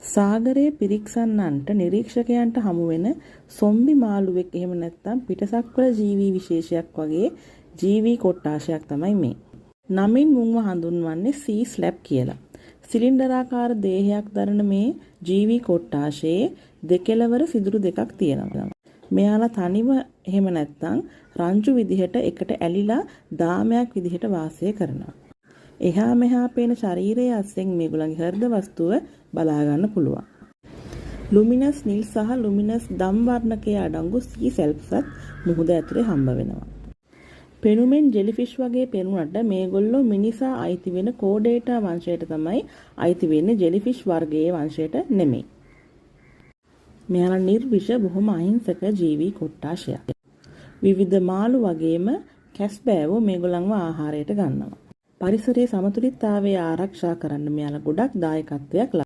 සාගරයේ පිරික්සන්නන්ට නිරීක්ෂකයන්ට හමු වෙන සොම්බි මාළුවෙක් එහෙම නැත්නම් පිටසක්වල ජීවී විශේෂයක් වගේ ජීවී කොට්ටාශයක් තමයි මේ. නමින් මුන්ව හඳුන්වන්නේ සී ස්ලැප් කියලා. සිලින්ඩරාකාර දේහයක් දරන මේ ජීවී කොට්ටාශයේ දෙකෙලවර සිදුරු දෙකක් තියෙනවා. මෙයාලා තනිව එහෙම නැත්නම් රංචු විදිහට එකට ඇලිලා දාමයක් විදිහට වාසය කරනවා. එහා මෙහා පේන ශරීරය අස්සෙන් මේගොල්ලන්ගේ හෘද වස්තුව බලා ගන්න පුළුවන්. ලුමිනස් නිල් සහ ලුමිනස් දම් වර්ණකයේ අඩංගු සී සැල්ප්සත් මුහුද ඇතුලේ හම්බ වෙනවා. පෙනුමෙන් ජෙලිෆිෂ් වගේ පෙනුනට මේගොල්ලෝ මිනිසා අයිති වෙන කෝඩේටා වංශයට තමයි අයිති වෙන්නේ, ජෙලිෆිෂ් වර්ගයේ වංශයට නෙමෙයි. මෙයාලා නිර්විෂ බොහොම අහිංසක ජීවී කොට්ටාශයක්. විවිධ මාළු වගේම කැස්බෑවෝ මේගොල්ලන්ව ආහාරයට ගන්නවා. පරිසරයේ සමතුලිතතාවය ආරක්ෂා කරන්න මෙයාලා ගොඩක් දායකත්වයක් ලබනවා.